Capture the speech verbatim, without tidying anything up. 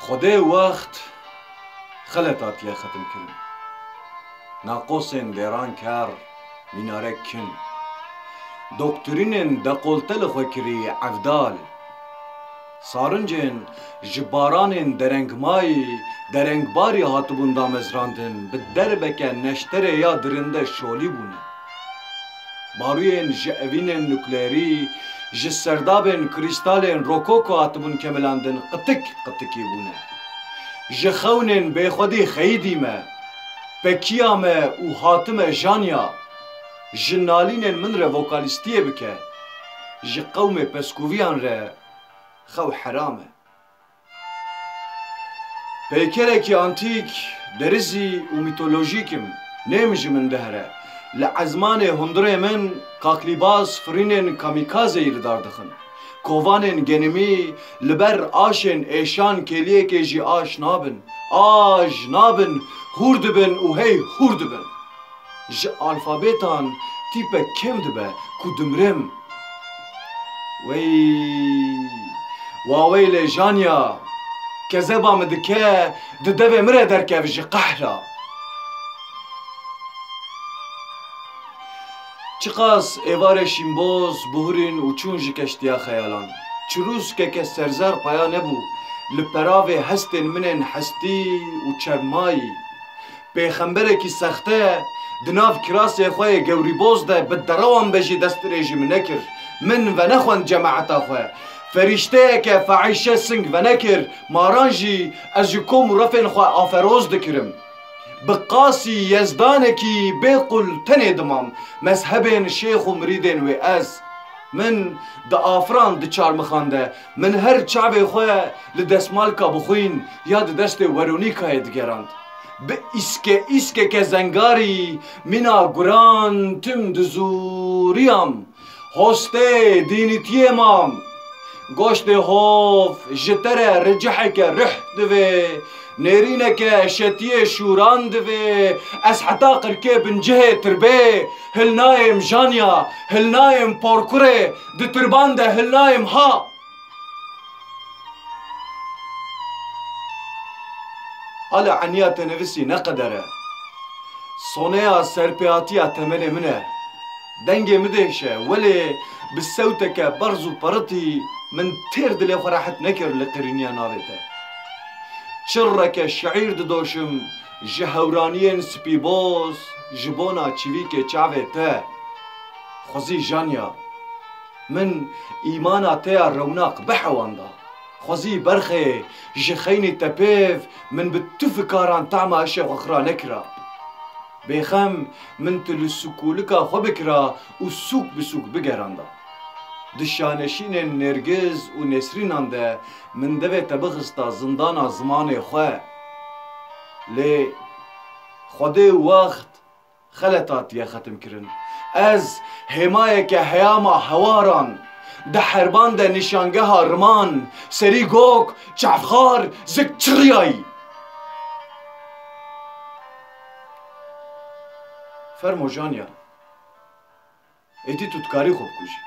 Xwedê wext xelet hatiye xetimkirin. Naqosên dêran ker, mînare kin. Doktorînên dekolte li xwe kirî evdal. Sarincên ji baranên derengmayî, derengbarî hatibûn damezrandin, bi derbeke neşterê ya dirinde şolî bûne. Barûyên ji evînên nukleerî, ji serdabên krîstalên rokoko hatibûn kemilandin, qitik qitikî bûne. Ji xewnên bêxwedî xeyidî me, pekiya me û hatime janya. Ji nalînên min re vokalîstiyê bike. Ji qewmê pezkoviyan re xew heram e. Peykerekî antîk, derizî û mîtolojîk im. Nêm ji min dihere. Li ezmanê hundirê min kaklîbaz firînên kamîkazeyî li dar dixin. Kovanên genimî li ber aşên êşan kêliyekê jî aş nabin. Aş nabin, hûr dibin û hey hûr dibin. Ji alfabêtan tîpek kêm dibe ku dimrim. Wey, waweylê janya, kezeba min dike, di devê min re derkev ji qehra. Çiqas êvarê şînboz bihurîn û çûn ji keştiya xeyalan. Çirûskeke serzer paya nebû, li peravê hestên min ên hestî û çermayî. Pêxemberekî sexte di nav kirasê xwe yê gewrîboz de bi derewan be jî destdirêjî min nekir. Min venexwend cemaeta xwe. Ferîşteyeke feîşe sing venekir, maran jî ez ji kom û refên xwe aferoz dikirim. Bi qasî yezdanekî bê qul tenê dimam, mezhebên şêx û mirîdên wê ez. Min di afiran di çarmixan de, min her çavê xwe li desmalka bixwîn ya di destê Weronîkayê digerand. Bi îske îskeke zengarî mîna guran tim dizûriyam. Hostê dînîtiyê mam. Goştê hov ji te re riciheke rih divê, nêrîneke şetiyê şûran divê, ez heta qirkê bincihê tirbê, hilnayêm janya, hilnayêm porkurê, di tirban de hilnayêm ha. Ala eniya te nivîsî ne qeder e. Soneya serpêhatiya temenê min e. Dengê min dêş e, welê bi sewteke berz û peritî min têr dilê xwe rehet nekir li qirîniya navê te. Çirreke şiîr didoşim ji hewraniyên spîboz ji bona çivîkê çavê te. Xwezî janya. Min îmana te ya rewnak bihewanda. Xwezî berxê ji xeynî te pêv min bi tu fikaran tahma hişê xwe xira nekira. Bêxem min tu li sûkolika xwe bikira û sûk bi sûk bigeranda. Di şaneşînên Nêrgiz û Nesrînan de min devê te bixista zindana zimanê xwe. Lê Xwedê wext xelet hatiye xetimkirin. Ez hêmayeke heyama hewaran, di herban de nîşangeha riman, serî gok, çavxar, zik çiriyayî. Fermo janya, êdî tu dikarî xwe bikujî.